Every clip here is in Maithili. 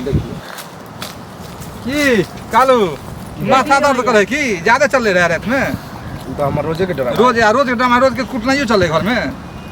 देखियो। की कालू, माथा दर्द करे की ज्यादा चले रहे रात में? ई तऽ हमर रोजे के ड्रामा। रोज आ रोज के ड्रामा, रोज के कुटनाइयो चले घर में।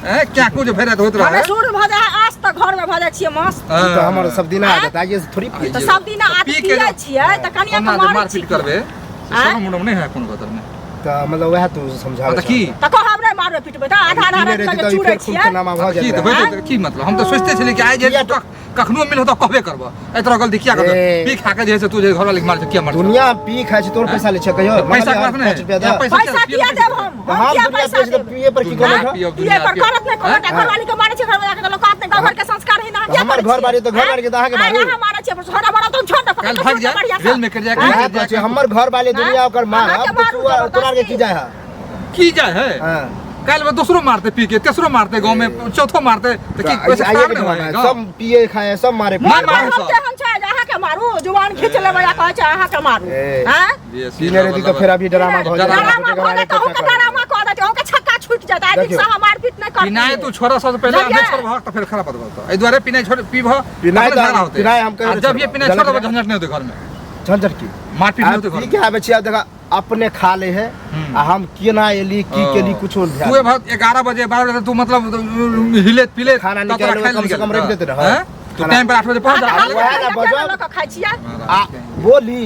ए क्या को जो भेरत होइत हमे रहे। शुरू भऽ जाइ आज तऽ घरमे भऽ जाइ छियै मस्त। ई तऽ हमर सब दिना आदत आइए से थोड़ी पियै तऽ छियै। सब दिना आदत पी के पियै छियै तऽ कनिया ओना के जे मारै मारपीट छी। करबे आँय? शरम उरम नहि है कोनो गदर में? तऽ मतलब वएह तू समझाबै। तऽ की? तऽ कहब नहि मारबै पिटबै तऽ आधा आधा पीने राति रहितै तक तऽ चूरै फेर खून छियै। के नामा भऽ की जाइत तऽ रहै। होइत की मतलब हम तऽ सोचिते छलियै कि आइ जे किया तू कखनो मिलहो तऽ कहबे करबह, एहि तरह गलती किया करबह? ए। पी खा के जे है से तू जे घरवाली के मारै छै, किया मारै छै? दुनिया पी खाइ छै, तोर पैसा लै छै कहियो? पैसा के बात नहि। 5 रुपया दे। यहाँ पैसा पैसा किया देब हम? तऽ हम हम किया दुनिया पैसा पियै छै तऽ देब? पिए पर की दुनिया कहलक? पियब, पिए दुनिया पर पियब। करत नहि कहत। आँय? घरवाली के मारै छै, घरवाला के तऽ लोक कहत नहि, घर के संस्कार ही ना। तऽ हमर घर बारी तऽ घर बारी के तऽ अहाँके मारू। अहाँ मारै छियै, छोड़ा बड़ा तऽ छोड़ दे। काल्हि भागि जाय, रेल में कटि जाय, वएह कहीं कहै छै, हमर घर वाले दुनिया ओकर मारब अहाँके तऽ मारू तोरा आरके की जबरदस्ती। जाइ है? की जाय है? हाँ। काल्हि में दोसरो मारते पी के, तेसरो मारते, गाँव में चौथो मारते, तऽ की तऽ वैसे आइए खराब के नहि जमाना होइ है, गाँव? सब पिए खाए है, सब मारे मार पीटे। मार हम सब। केहन छै जे अहाँके मारू? जुबान खींच लेबै आ कहै छै अहाँके मारू। ए। आँय? बेसी पीने रहती तऽ फेर अभी ड्रामा भऽ जाइत। डरामा भऽ जाइत, अहूँके डरामा कऽ देतै, अहूँके छक्का छूटि जायत। आइ देखियौ। दिनसँ हम मारपीट नहि करतियै। पिनाइ तू छोड़ा सबसे पहिले। बुझलियै? नहि छोड़बह तऽ फेर खराब बात बोलतौ। एहि दुआरे पिनाइ छोड़, पीबह पिनाइ तखने तऽ झगड़ा होतै। पिनाइ हम कहियो आ नहि जब ये छोड़ब। पिनाइ छोड़ देबह, झगड़ा- झंझट नहि होतै घर में। झंझट की? मारपीट नहि आब होतै घर पी में। के आबै छियै, आब देखा अपने खा ले है आ हम केना एली, की केली, कुछो ध्यान तू भर 11 बजे 12 बजे तू मतलब हिले पिले खाना तब तोरा निकालि खाइ कम से निकालि कम रखि देते रहै। हैं? तू खाना- टाइम पर 8 बजे पहुँच जा। अहाँ वएह ने बजब। लऽ कऽ खाइ छियै। आ बोली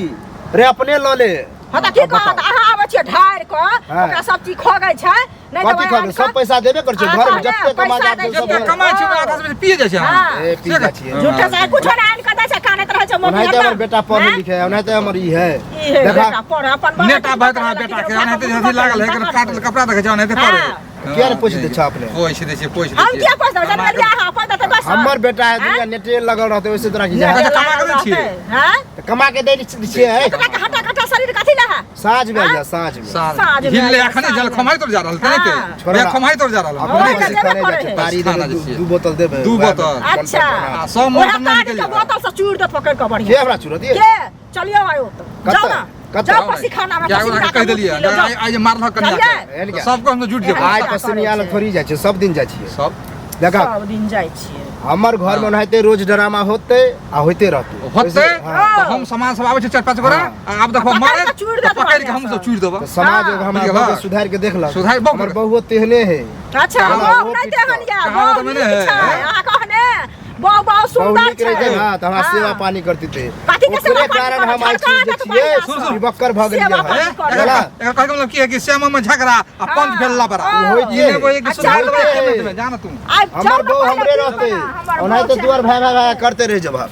रे अपने लऽ ले। हँ तऽ की कहत? अहाँ आबै छियै ढारि कऽ, ओकरा सब चीज खोगै छै। नहि तऽ कथी वएह खबै? आनि सब कऽ- पैसा देबे करै छै अहाँ घर में कहलियै, जते कमा पैसा जाए दै सब छियै। जते कमाइ छै ओकरा आधा से बेसी पिए जाइ छै अहाँ। हाँ। ए पी जाइ छियै। झूठे से कुछो नहि आनि कऽ दै छै, कानैत रहै छै मम्मी। ओनाहिते हमर बेटा पढ़े हैं? लिखे है, ओनाहिते हमर ई है। ई है। देखा। बेटा पढ़ अपन बाबा नेट आबैत रहा बेटा के, ओनाहिते अथी लागल है, एकर काटल कपड़ा देखै छै, ओनाहिते पढ़े। हाँ। किया ने पोछि दै छह अपने? पोछि दै छियै, पोछि दै हम छियै। किया पोछि देबै? जब लिया अहाँ अपन देतै दोसर। हमर बेटा है, दुनिया नेटे लगल रहतै, ओइसे तोरा की जाए? अच्छा, कमा के दै छियै? हैं? तऽ कमा के दै छियै। एतना के हटा खटा शरीर कथी लए है? साँझ में आइया, साँझ में। साँझ में हिलले आइया, अखने साँझ जल में। खमाई तर जा रहल तेनाहिते। हाँ। छोड़ा। बे खमाई तर जा रहल। अपने ओकरा पैसे देबे खाने करै जाइ छै, है। तारी खाना देबै, जाइ छियै। दू बोतल देबै। दू वएह में बोतल। मन अच्छा। पर आ सब ओएह मन पर तारी निकलि के जायत। बोतल से चूर देत पकड़ कऽ के बढ़िया। हमरा चुरत ये? के चलियो आयो तो कतऽ? जाओ ना। कतऽ? जाओ पसीखाना में। क्या पसीना कहि देलियै आइ आइ जे मारलक कनिया चलियै? के, तऽ सबके हम तऽ जुटि जेबै। आइ पसिनिया लग थोड़ी जाइ छियै, सब दिन जाइ छियै। सब देखा। सब दिन जाइ छियै। हमर घर में ओनाहिते रोज ड्रामा होते आ होते रहते। होते। हाँ। तऽ हम समाज सब आबै छै चारि पाँच गोरा हाँ। आ आब देखो पकड़ि मारे कऽ चूरि देत पकड़ि के बढ़िआँ हम सब सँ। चूरि देबऽ। तऽ समाज हाँ। हमरा बुझि बहू के गेलह? सुधार के देखलक। सुधारि बहु हमर बहुओ तेहने है। अच्छा। हाँ, बहू वो नहि पीटता। तेहन यऽ। कहावत बहू में नीक नहि है, छै। हैं? अहाँ कहने बहू बहुत बहु सुन्दर नीक रहै छै। छै ना तऽ हमरा हाँ। सेवा पानी करती थे। कथी के सेवा ओकरे पानी कारण करब? हम आइ झड़का छी जे देत छियै बढ़िआँ सुन, सुन। पिबक्कर भऽ गेलियै सेवा हँ। पानी ए, करब। एकर एकर कहै के मतलब की है कि श्यामा में झगड़ा आ पंच भेल लबड़ा। हाँ। होइते ई नहि बोले कि अच्छा, सुधार देबै होइते। एक मिनट में, जा ना तू। आइ जाउ हमर ने बहु पहिले हमरे पीबऽ रहते, ना, हमर ओनाहिते बहु छै। दुआर भाय भाय भाय करते रहि जेबह।